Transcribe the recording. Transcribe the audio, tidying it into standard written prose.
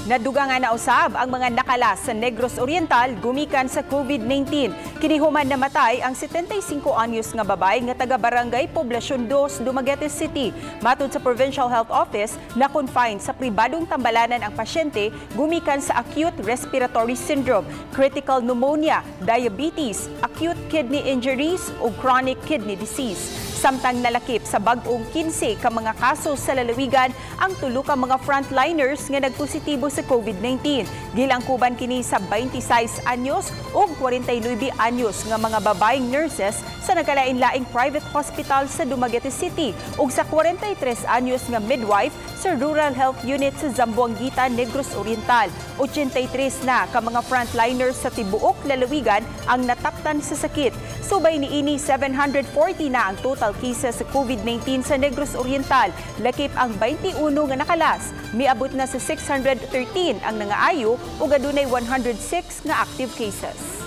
Nadugangan na usab ang mga nakalas sa Negros Oriental gumikan sa COVID-19. Kini human namatay ang 75 anyos nga babae nga taga Barangay Poblacion 2, Dumaguete City. Matod sa Provincial Health Office, na-confine sa pribadong tambalanan ang pasyente gumikan sa acute respiratory syndrome, critical pneumonia, diabetes, acute kidney injuries ug chronic kidney disease. Samtang nalakip sa bag-ong 15 ka mga kaso sa lalawigan ang tulo ka mga frontliners nga nagpositibo sa COVID-19. Gilangkuban kini sa 26 anyos ug 49 anyos nga mga babaeng nurses sa nagkalain-laing private hospital sa Dumaguete City ug sa 43 anyos nga midwife sa Rural Health Unit sa Zamboanguita, Negros Oriental. 83 na ka mga frontliners sa tibuok lalawigan ang nataptan sa sakit. Subay niini, 740 na ang total cases sa COVID-19 sa Negros Oriental. Lakip ang 21 nga nakalas. Miabot na sa 613 ang nangaayo ug adunay 106 nga active cases.